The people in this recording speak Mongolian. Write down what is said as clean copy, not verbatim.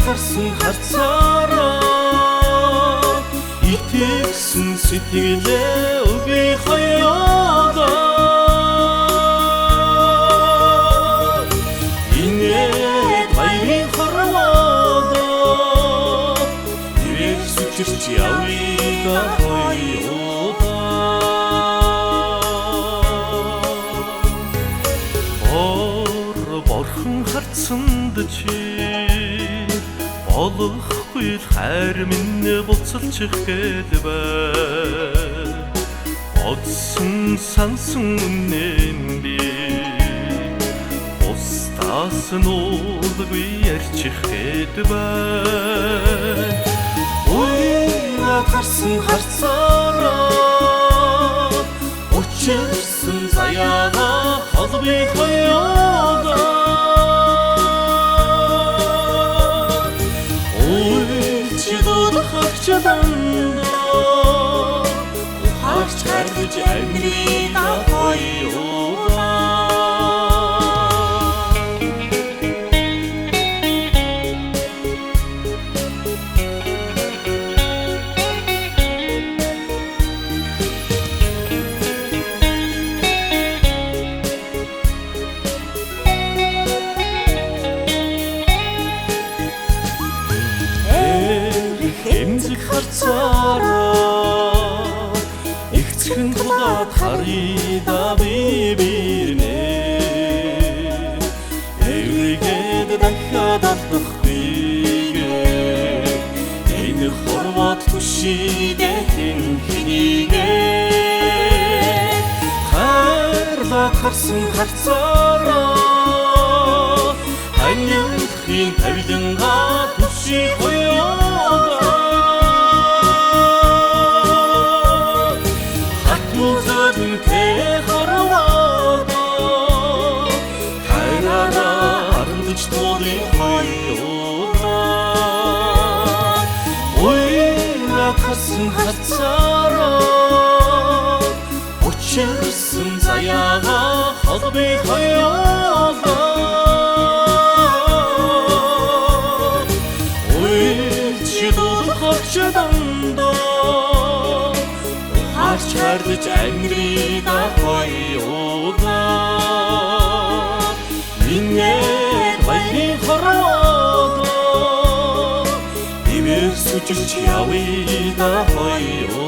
Харсан харцаараа итгэсэн сэтгэлээ өгье хоёулаа. Инээд баярын хорвоодоо ивэр сүчирч явъя да хоёулаа. Бор борхон харцанд чи болохгүй л хайр минь буцалчих гээл бай. Бодсон сансан үнэн би бусдаас нуулгүй ярьчих гээд бай. Уйнаад харсан харцаараа учирсан заяагаа холбоё хоёулаа. Ухаарч хайрлаж амьдрий да хоёулаа. Эмзэг харцаараа эгцхэн тулаад харъя да би бинэ. Эргээд дахиад алдахгүйгээ энэ хорвоод түшидэ хэн хэнийгээ. Хайрлаад харсан харцаараа анилахын тавилангаа түши хоёулаа. Харсан харцаараа учирсан заяагаа холбоё хоёулаа. Уйлж дуулах дандаа ухаарч хайрлаж амьдрий да хоёулаа. Инээд баярын хорвоодоо ивэр сүчирч явъя да хоёулаа.